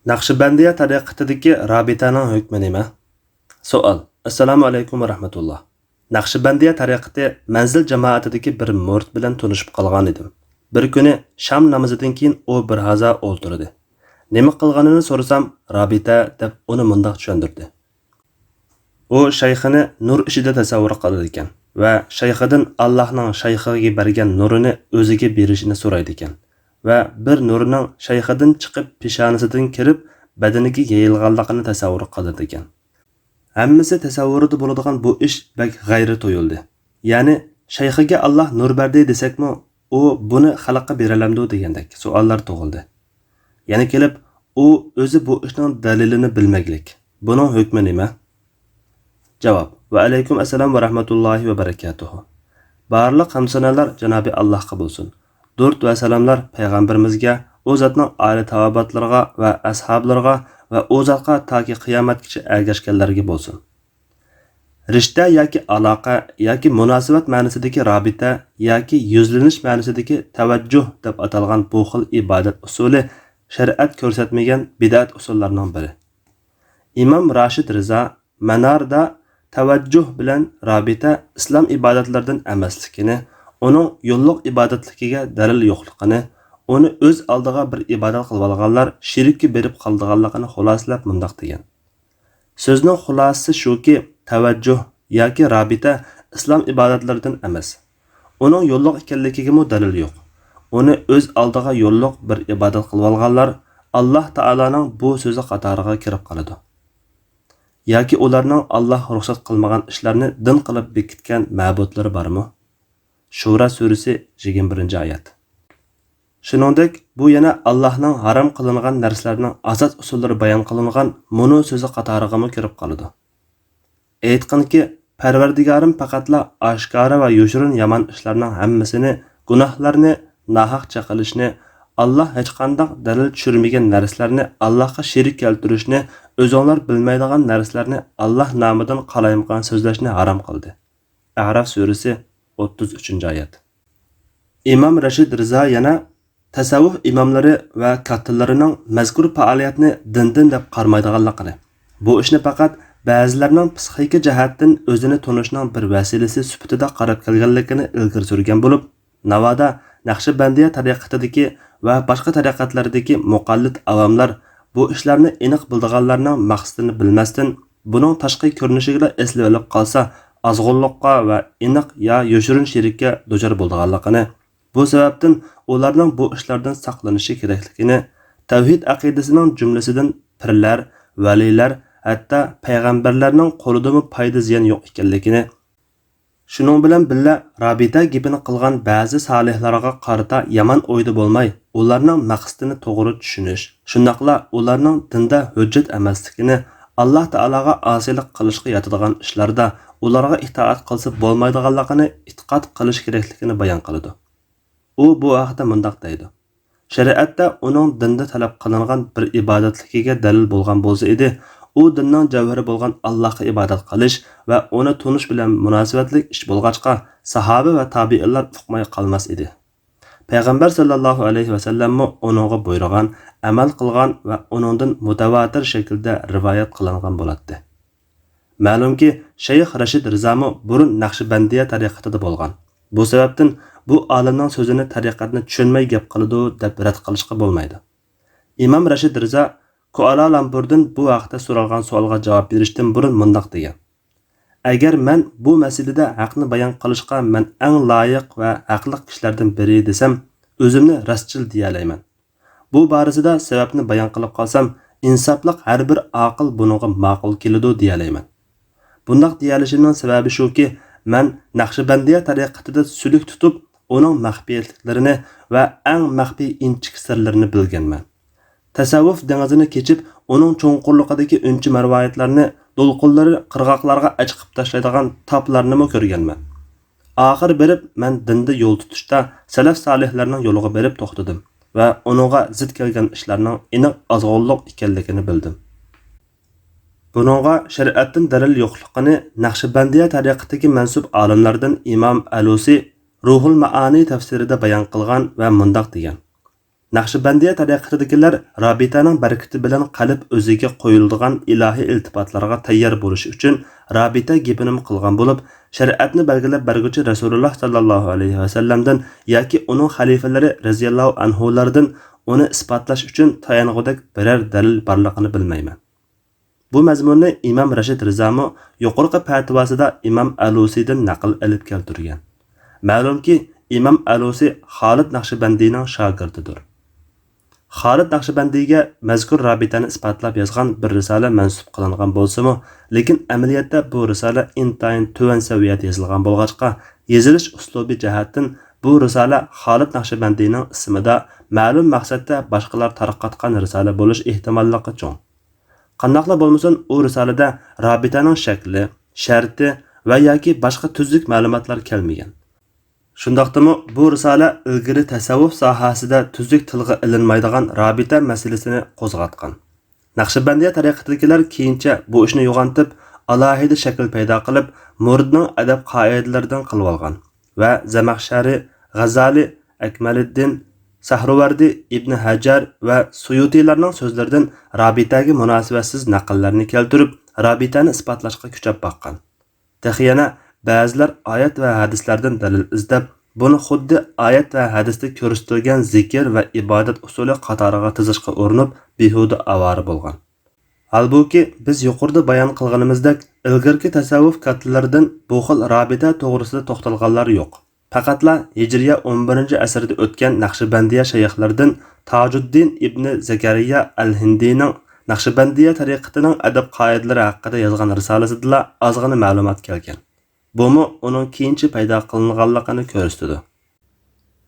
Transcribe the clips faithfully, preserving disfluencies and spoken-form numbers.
نەقشىبەندىيە تەرىقىتىدىكى رابىتەنىڭ ھۆكمى نېمە؟ سوئال. ئەسسالامۇ ئەلەيكۇم ۋە رەھمەتۇللا. نەقشىبەندىيە تەرىقىتى مەنزىل جامائىتىدىكى بىر مۇرىت بىلەن تونۇشۇپ قالغان ئىدىم. بىر كۈنى شام نامىزىدىن كېيىن ئۇ بىر ھازا ئولتۇردى. نېمە قىلغىنىنى سورىسام، رابىتە دەپ ئۇنى مۇنداق چۈشەندۈردى. ئۇ شەيخىنى نۇر ئىچىدە تەسەۋۋۇر قىلىدىكەن ۋە شەيخىدىن ئاللاھنىڭ شەيخىگە بەرگەن نۇرىنى ئۆزىگە بېرىشىنى سورايدىكەن ۋە بىر نۇرنىڭ شەيخىدىن چىقىپ پېشانىسىدىن كىرىپ بەدىنىگە يېيىلغانلىقىنى تەسەۋۋۇر قىلىدىكەن. ھەممىسى تەسەۋۋۇرىدا بولىدىغان بۇ ئىش بەك غەيرىي تۇيۇلدى. يەنى شەيخىگە ئاللاھ نۇر بەردى دېسەكمۇ، ئۇ بۇنى خەلققە بېرەلەمدۇ دېگەندەك سوئاللار تۇغۇلدى. يەنە كېلىپ، ئۇ ئۆزى بۇ ئىشنىڭ دەلىلىنى بىلمەكلىك. بۇنىڭ ھۆكمى نېمە؟ جاۋاب. ۋەئەلەيكۇم ئەسسالام ۋە رەھمەتۇللاھى ۋە بەرەكاتۇھۇ. بارلىق ھەمدۇسانالار جانابى ئاللاھقا بولسۇن. دۇرۇت ۋە سالاملار پەيغەمبىرىمىزگە، ئۇ زاتنىڭ ئالى تاۋابىئاتلىرىغا ۋە ئەسھابلىرىغا ۋە ئۇ زاتقا تاكى قىيامەتكىچە ئەگەشكەنلەرگە بولسۇن. رىشتە ياكى ئالاقە ياكى مۇناسىۋەت مەنىسىدىكى رابىتە ياكى يۈزلىنىش مەنىسىدىكى تەۋەججۇھ دەپ ئاتالغان بۇ خىل ئىبادەت ئۇسۇلى شەرىئەت كۆرسەتمىگەن بىدئەت ئۇسۇللارنىڭ بىرى. ئىمام راشىد رىزا مەناردا تەۋەججۇھ بىلەن رابىتە ئىسلام ئىبادەتلىرىدىن ئەمەسلىكىنى، ئۇنىڭ يوللۇق ئىبادەتلىكىگە دەلىل يوقلۇقىنى، ئۇنى ئۆز ئالدىغا بىر ئىبادەت قىلىۋالغانلار شىرككە بېرىپ قالىدىغانلىقىنى خۇلاسىلەپ مۇنداق دېگەن. سۆزنىڭ خۇلاسىسى شۇكى، تەۋەججۇھ ياكى رابىتە ئىسلام ئىبادەتلىرىدىن ئەمەس. ئۇنىڭ يوللۇق ئىكەنلىكىگىمۇ دەلىل يوق. ئۇنى ئۆز ئالدىغا يوللۇق بىر ئىبادەت قىلىۋالغانلار ئاللاھ تائالانىڭ بۇ سۆزى قاتارىغا كىرىپ قالىدۇ. ياكى ئۇلارنىڭ ئاللاھ رۇخسەت قىلمىغان ئىشلارنى دىن قىلىپ بېكىتكەن مەبۇدلىرى بارمۇ؟ شۇرا سۈرىسى، يىگىرمە بىرىنچى ئايەت. شۇنىڭدەك، بۇ يەنە ئاللاھنىڭ ھارام قىلىنغان نەرسىلەرنىڭ ئاساس ئۇسۇللىرى بايان قىلىنغان مۇنۇ سۆزى قاتارىغىمۇ كىرىپ قالىدۇ. ئېيتقىنكى، پەرۋەردىگارىم پەقەتلا ئاشكارا ۋە يوشۇرۇن يامان ئىشلارنىڭ ھەممىسىنى، گۇناھلارنى، ناھەق چېقىلىشنى، ئاللاھ ھېچقانداق دەلىل چۈشۈرمىگەن نەرسىلەرنى، ئاللاھقا شېرىك كەلتۈرۈشنى، ئۆزۈڭلار بىلمەيدىغان نەرسىلەرنى، ئاللاھ نامىدىن قالايمىقان سۆزلەشنى ھارام قىلدى. ئەراف سۈرىسى، ئوتتۇز ئۈچىنچى ئايەت. ئىمام رەشىد رىزا يەنە تەسەۋۋۇپ ئىماملىرى ۋە كاتتىلىرىنىڭ مەزكۇر پائالىيەتنى دىندىن دەپ قارىمايدىغانلىقىنى، بۇ ئىشنى پەقەت بەزىلەرنىڭ پسىخىكا جەھەتتىن ئۆزىنى تونۇشنىڭ بىر ۋەسىلىسى سۈپىتىدە قاراپ كەلگەنلىكىنى ئىلگىرى سۈرگەن بولۇپ، ناۋادا نەقشىبەندىيە تەرىقىتىدىكى ۋە باشقا تەرىقەتلەردىكى مۇقەللىد ئاۋاملار بۇ ئىشلارنى ئېنىق بىلىدىغانلارنىڭ مەقسىتىنى بىلمەستىن، بۇنىڭ تاشقى كۆرۈنۈشىگىلا ئېسىلىۋېلىپ قالسا، ئازغۇنلۇققا ۋە ئېنىق يا يوشۇرۇن شېرىككە دۇچار بولىدىغانلىقىنى، بۇ سەۋەبتىن ئۇلارنىڭ بۇ ئىشلاردىن ساقلىنىشى كېرەكلىكىنى، تەۋھىد ئەقىدىسىنىڭ جۈملىسىدىن پىرلەر، ۋەلىلەر، ھەتتا پەيغەمبەرلەرنىڭ قولىدىمۇ پايدا زىيان يوق ئىكەنلىكىنى، شۇنىڭ بىلەن بىللە، رابىتە گېپىنى قىلغان بەزى سالىھلارغا قارىتا يامان ئويدا بولماي، ئۇلارنىڭ مەقسىتىنى توغرا چۈشىنىش، شۇنداقلا ئۇلارنىڭ دىندا ھۆججەت ئەمەسلىكىنى، ئاللاھ تائالاغا ئاسىيلىق قىلىشقا ياتىدىغان ئىشلاردا ئۇلارغا ئىتائەت قىلسا بولمايدىغانلىقىنى ئېتىقاد قىلىش كېرەكلىكىنى بايان قىلىدۇ. ئۇ بۇ ھەقتە مۇنداق دەيدۇ، شەرىئەتتە ئۇنىڭ دىندا تەلەپ قىلىنغان بىر ئىبادەتلىكىگە دەلىل بولغان بولسا ئىدى، ئۇ دىننىڭ جەۋھىرى بولغان ئاللاھقا ئىبادەت قىلىش ۋە ئۇنى تونۇش بىلەن مۇناسىۋەتلىك ئىش بولغاچقا، ساھابە ۋە تابىئىنلار ئۇقماي قالماس ئىدى. پەيغەمبەر ساللاللاھۇ ئەلەيھى ۋەسەللەممۇ ئۇنىڭغا بۇيرۇغان، ئەمەل قىلغان ۋە ئۇنىڭدىن مۇتەۋاتىر شەكىلدە رىۋايەت قىلىنغان بولاتتى. مەلۇمكى، شەيخ رەشىد رىزامۇ بۇرۇن نەقشىبەندىيە تەرىقىتىدە بولغان. بۇ سەۋەبتىن بۇ ئالىمنىڭ سۆزىنى تەرىقەتنى چۈشەنمەي گەپ قىلىدۇ دەپ رەت قىلىشقا بولمايدۇ. ئىمام رەشىد رىزا كۇئالالامپۇردىن بۇ ھەقتە سورالغان سوئالغا جاۋاب بېرىشتىن بۇرۇن مۇنداق دېگەن: ئەگەر مەن بۇ مەسىلىدە ھەقنى بايان قىلىشقا مەن ئەڭ لايىق ۋە ھەقلىق كىشىلەردىن بىرى دېسەم، ئۆزۈمنى راستچىل دېيەلەيمەن. بۇ بارىسىدە سەۋەبنى بايان قىلىپ قالسام، ئىنساپلىق ھەر بىر ئاقىل بۇنىڭغا ماقۇل كېلىدۇ دېيەلەيمەن. بۇنداق دېيەلىشىمنىڭ سەۋەبى شۇكى، مەن نەقشىبەندىيە تەرىقىتىدە سۈلۈك تۇتۇپ، ئۇنىڭ مەخپىيەتلىكلىرىنى ۋە ئەڭ مەخپىي ئىنچىكە سىرلىرىنى بىلگەنمەن. تەسەۋۋۇپ دېڭىزىنى كېچىپ، ئۇنىڭ چوڭقۇرلۇقىدىكى ئۈنچە مەرۋايىتلارنى، دولقۇنلىرى قىرغاقلارغا ئەچىقىپ تاشلايدىغان تاپلارنىمۇ كۆرگەنمەن. ئاخىر بېرىپ، مەن دىندا يول تۇتۇشتا سەلەف سالىھلارنىڭ يولىغا بېرىپ توختىدىم ۋە ئۇنىڭغا زىت كەلگەن ئىشلارنىڭ ئېنىق ئازغۇنلۇق ئىكەنلىكىنى بىلدىم. بۇنىڭغا شەرىئەتتىن دەلىل يوقلۇقىنى نەقشىبەندىيە تەرىقىتىدىكى مەنسۇپ ئالىملاردىن ئىمام ئەلۇسى روھۇل مائانى تەپسىرىدە بايان قىلغان ۋە مۇنداق دېگەن: نەقشىبەندىيە تەرىقىتىدىكىلەر رابىتەنىڭ بەرىكىتى بىلەن قەلب ئۆزىگە قويۇلىدىغان ئىلاھىي ئىلتىپاتلارغا تەييار بولۇش ئۈچۈن رابىتە گېپىنىمۇ قىلغان بولۇپ، شەرىئەتنى بەلگىلەپ بەرگۈچى رەسۇلۇللا ساللاللاھۇ ئەلەيھى ۋەسەللەمدىن ياكى ئۇنىڭ خەلىپىلىرى رەزىياللاھۇ ئەنھۇلاردىن ئۇنى ئىسپاتلاش ئۈچۈن تايانغۇدەك بىرەر دەلىل بارلىقىنى بىلمەيمەن. بۇ مەزمۇننى ئىمام رەشىد رىزامۇ يۇقىرىقى پەتىۋاسىدا ئىمام ئەلۇسىدىن نەقىل ئېلىپ كەلتۈرگەن. مەلۇمكى، ئىمام ئەلۇسى خالىد نەقشىبەندىنىڭ شاگىرتىدۇر. خالىد نەقشىبەندىگە مەزكۇر رابىتەنى ئىسپاتلاپ يازغان بىر رىسالە مەنسۇپ قىلىنغان بولسىمۇ، لېكىن ئەمەلىيەتتە بۇ رىسالە ئىنتايىن تۆۋەن سەۋىيەدە يېزىلغان بولغاچقا، يېزىلىش ئۇسلۇبى جەھەتتىن بۇ رىسالە خالىد نەقشىبەندىنىڭ ئىسمىدا مەلۇم مەقسەتتە باشقىلار تارقاتقان رىسالە بولۇش ئېھتىماللىقى چوڭ. قانداقلا بولمىسۇن، ئۇ رىسالىدە رابىتەنىڭ شەكلى، شەرتى ۋە ياكى باشقا تۈزۈك مەلۇماتلار كەلمىگەن. شۇنداقتىمۇ، بۇ رىسالە ئىلگىرى تەسەۋۋۇپ ساھەسىدە تۈزۈك تىلغا ئېلىنمايدىغان رابىتە مەسىلىسىنى قوزغاتقان. نەقشىبەندىيە تەرىقىتىدىكىلەر كېيىنچە بۇ ئىشنى يوغانتىپ، ئالاھىدە شەكىل پەيدا قىلىپ، مۇرىدنىڭ ئەدەپ قائىدىلىرىدىن قىلىۋالغان ۋە زەمەخشەرى، غەزالى، ئەكمەلىددىن، سەھرىۋەردى، ئىبن ھەجەر ۋە سۇيۇتىلارنىڭ سۆزلىرىدىن رابىتەگە مۇناسىۋەتسىز نەقىللەرنى كەلتۈرۈپ، رابىتەنى ئىسپاتلاشقا كۈچەپ باققان. تېخى يەنە بەزىلەر ئايەت ۋە ھەدىسلەردىن دەلىل ئىزدەپ، بۇنى خۇددى ئايەت ۋە ھەدىستە كۆرسىتىلگەن زىكىر ۋە ئىبادەت ئۇسۇلى قاتارىغا تىزىشقا ئۇرۇنۇپ، بىھۇدە ئاۋارە بولغان. ھالبۇكى، بىز يۇقىرىدا بايان قىلغىنىمىزدەك، ئىلگىرىكى تەسەۋۋۇپ كاتتىلىرىدىن بۇ خىل رابىتە توغرىسىدا توختالغانلار يوق. پەقەتلا ھىجرىيە ئون بىرىنچى ئەسىردە ئۆتكەن نەقشىبەندىيە شەيخلىرىدىن تاجۇددىن ئىبنى زەكەرىيا ئەل ھىندىنىڭ نەقشىبەندىيە تەرىقىتىنىڭ ئەدەپ قائىدىلىرى ھەققىدە يازغان رىسالىسىدىلا ئازغىنە مەلۇمات كەلگەن. بۇمۇ ئۇنىڭ كېيىنچە پەيدا قىلىنغانلىقىنى كۆرسىتىدۇ.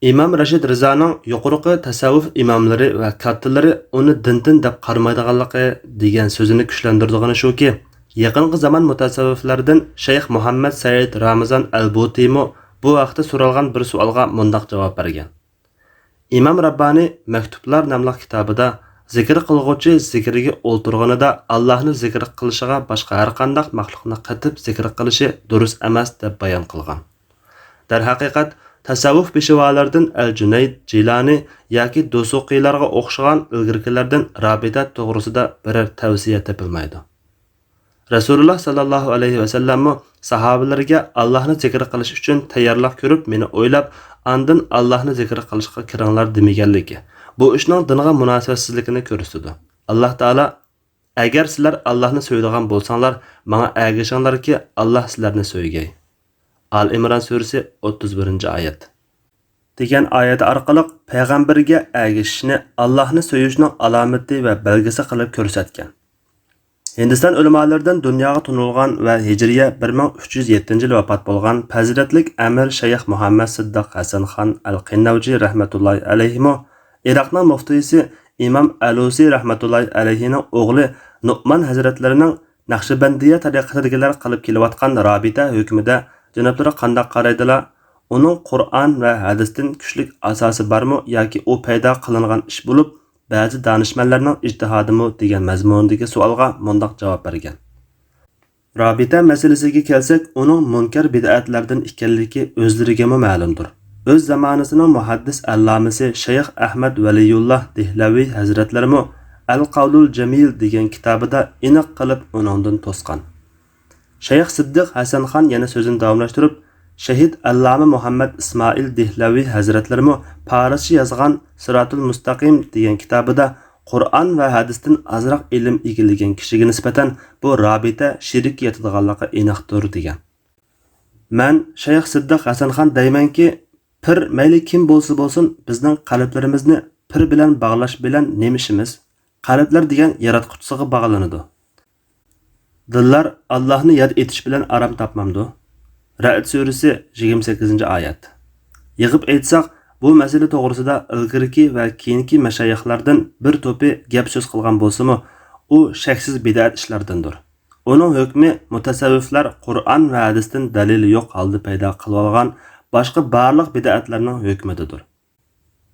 ئىمام رەشىد رىزانىڭ يۇقىرىقى تەسەۋۋۇپ ئىماملىرى ۋە كاتتىلىرى ئۇنى دىندىن دەپ قارىمايدىغانلىقى دېگەن سۆزىنى كۈچلەندۈرىدىغىنى شۇكى، يېقىنقى زامان مۇتەسەۋۋۇپلاردىن شەيخ مۇھەممەد سەئىد رامىزان ئەلبۇتىمۇ بۇ ھەقتە سورالغان بىر سوئالغا مۇنداق جاۋاب بەرگەن. ئىمام رەببانى مەكتۇپلار ناملىق كىتابىدا، زىكىر قىلغۇچى زىكرىگە ئولتۇرغىنىدا ئاللاھنى زىكىر قىلىشىغا باشقا ھەرقانداق مەخلۇقنى قېتىپ زىكىر قىلىشى دۇرۇس ئەمەس، دەپ بايان قىلغان. دەرھەقىقەت، تەسەۋۋۇپ پېشۋالىرىدىن ئەل جۇنەيد جىلانى ياكى دوسۇقىلارغا ئوخشىغان ئىلگىرىكىلەردىن رابىتە توغرىسىدا بىرەر تەۋسىيە تېپىلمايدۇ. رەسۇلۇللا ساللاللاھۇ ئەلەيھى ۋەسەللەممۇ ساھابىلىرىگە ئاللاھنى زىكىر قىلىش ئۈچۈن تەييارلىق كۆرۈپ، مېنى ئويلاپ، ئاندىن ئاللاھنى زىكىر قىلىشقا كىرىڭلار دېمىگەنلىكى، بۇ ئىشنىڭ دىنغا مۇناسىۋەتسىزلىكىنى كۆرسىتىدۇ. ئاللاھ تائالا، ئەگەر سىلەر ئاللاھنى سۆيىدىغان بولساڭلار، ماڭا ئەگىشىڭلاركى، ئاللاھ سىلەرنى سۆيگەي. ئال ئىمران سۈرىسى، ئوتتۇز بىرىنچى ئايەت. دېگەن ئايەت ئارقىلىق پەيغەمبەرگە ئەگىشىشنى ئاللاھنى سۆيۈشنىڭ ئالامىتى ۋە بەلگىسى قىلىپ كۆرسەتكەن. ھىندىستان ئۆلىمالىرىدىن دۇنياغا تونۇلغان ۋە ھىجرىيە بىر مىڭ ئۈچ يۈز يەتتىنچى يىلى ۋاپات بولغان پەزىلەتلىك ئەمىر شەيخ مۇھەممەد سىددىق ھەسەنخان ئەل قىننەۋجى رەھمەتۇللاھى ئەلەيھىمۇ ئىراقنىڭ مۇفتىسى ئىمام ئەلۇسى رەھمەتۇللاھى ئەلەيھىنىڭ ئوغلى نۇئمان ھەزرەتلىرىنىڭ نەقشىبەندىيە تەرىقىتىدىكىلەر قىلىپ كېلىۋاتقان رابىتە ھۆكمىدە جانابلىرى قانداق قارايدىلا؟ ئۇنىڭ قۇرئان ۋە ھەدىستىن كۈچلۈك ئاساسى بارمۇ ياكى ئۇ پەيدا قىلىنغان ئىش بولۇپ، بەزى دانىشمەنلەرنىڭ ئىجتىھادىمۇ دېگەن مەزمۇندىكى سوئالغا مۇنداق جاۋاب بەرگەن. رابىتە مەسىلىسىگە كەلسەك، ئۇنىڭ مۇنكەر بىدئەتلەردىن ئىكەنلىكى ئۆزلىرىگىمۇ مەلۇمدۇر. ئۆز زامانىسىنىڭ مۇھەددىس ئەللامىسى شەيخ ئەھمەد ۋەلىيۇللا دېھلەۋى ھەزرەتلىرىمۇ ئەل قەۋلۇل جەمىل دېگەن كىتابىدا ئېنىق قىلىپ ئۇنىڭدىن توسقان. شەيخ سىددىق ھەسەنخان يەنە سۆزىنى داۋاملاشتۇرۇپ، شېھىت ئەللامە مۇھەممەد ئىسمائىل دېھلەۋى ھەزرەتلىرىمۇ پارسچە يازغان سىراتۇل مۇستەقىم دېگەن كىتابىدا قۇرئان ۋە ھەدىستىن ئازراق ئىلىم ئىگىلىگەن كىشىگە نىسبەتەن بۇ رابىتە شىرككە ياتىدىغانلىقى ئېنىقتۇر، دېگەن. مەن شەيخ سىددىق ھەسەنخان دەيمەنكى، پىر مەيلى كىم بولسا بولسۇن، بىزنىڭ قەلبلىرىمىزنى پىر بىلەن باغلاش بىلەن نېمە ئىشىمىز؟ قەلبلەر دېگەن ياراتقۇچىسىغا باغلىنىدۇ. دىللار ئاللاھنى ياد ئېتىش بىلەن ئارام تاپمامدۇ؟ رەئد سۈرىسى، يىگىرمە سەككىزىنچى ئايەت. يىغىپ ئېيتساق، بۇ مەسىلە توغرىسىدا ئىلگىرىكى ۋە كېيىنكى مەشايىخلاردىن بىر توپى گەپ سۆز قىلغان بولسىمۇ، ئۇ شەكسىز بىدئەت ئىشلاردىندۇر. ئۇنىڭ ھۆكمى مۇتەسەۋۋىپلەر قۇرئان ۋە ھەدىستىن دەلىلى يوق ھالدا پەيدا قىلىۋالغان باشقا بارلىق بىدئەتلەرنىڭ ھۆكمىدىدۇر.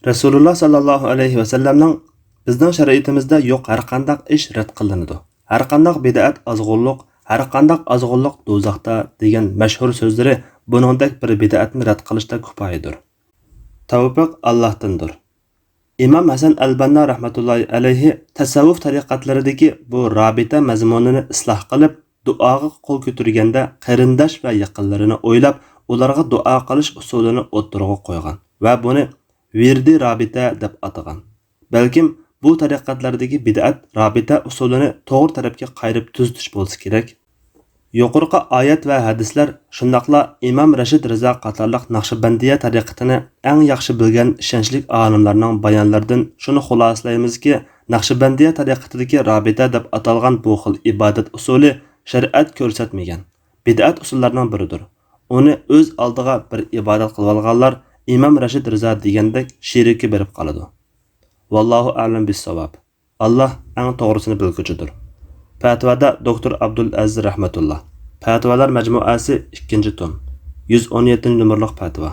رەسۇلۇللا ساللاللاھۇ ئەلەيھى ۋەسەللەمنىڭ، بىزنىڭ شەرىئىتىمىزدە يوق ھەرقانداق ئىش رەت قىلىنىدۇ، ھەرقانداق بىدئەت ئازغۇنلۇق، ھەرقانداق ئازغۇنلۇق دوزاختا دېگەن مەشھۇر سۆزلىرى بۇنىڭدەك بىر بىدئەتنى رەت قىلىشتا كۇپايىدۇر. تەۋپىق ئاللاھتىندۇر. ئىمام ھەسەن ئەلبەننا رەھمەتۇللاھى ئەلەيھى تەسەۋۋۇپ تەرىقەتلىرىدىكى بۇ رابىتە مەزمۇنىنى ئىسلاھ قىلىپ، دۇئاغا قول كۆتۈرگەندە قېرىنداش ۋە يېقىنلىرىنى ئويلاپ، ئۇلارغا دۇئا قىلىش ئۇسۇلىنى ئوتتۇرىغا قويغان ۋە بۇنى ۋىردى رابىتە دەپ ئاتىغان. بەلكىم بۇ تەرىقەتلەردىكى بىدئەت رابىتە ئۇسۇلىنى توغرا تەرەپكە قايرىپ تۈزىتىش بولسا كېرەك. يۇقىرىقى ئايەت ۋە ھەدىسلەر، شۇنداقلا ئىمام رەشىد رىزا قاتارلىق نەقشىبەندىيە تەرىقىتىنى ئەڭ ياخشى بىلگەن ئىشەنچلىك ئالىملارنىڭ بايانلىرىدىن شۇنى خۇلاسىلەيمىزكى، نەقشىبەندىيە تەرىقىتىدىكى رابىتە دەپ ئاتالغان بۇ خىل ئىبادەت ئۇسۇلى شەرىئەت كۆرسەتمىگەن بىدئەت ئۇسۇللارنىڭ بىرىدۇر. ئۇنى ئۆز ئالدىغا بىر ئىبادەت قىلىۋالغانلار ئىمام رەشىد رىزا دېگەندەك شېرىككە بېرىپ قالىدۇ. ۋاللاھۇ ئەلەم بىسساۋاب. ئاللا ئەڭ توغرىسىنى بىلگۈچىدۇر. پەتىۋادا دوكتور ئابدۇل ئەزىز رەھمەتۇللا. پەتىۋالار مەجمۇئەسى، ئىككىنچى توم، يۈز ئون يەتتىنچى نومۇرلۇق پەتىۋا.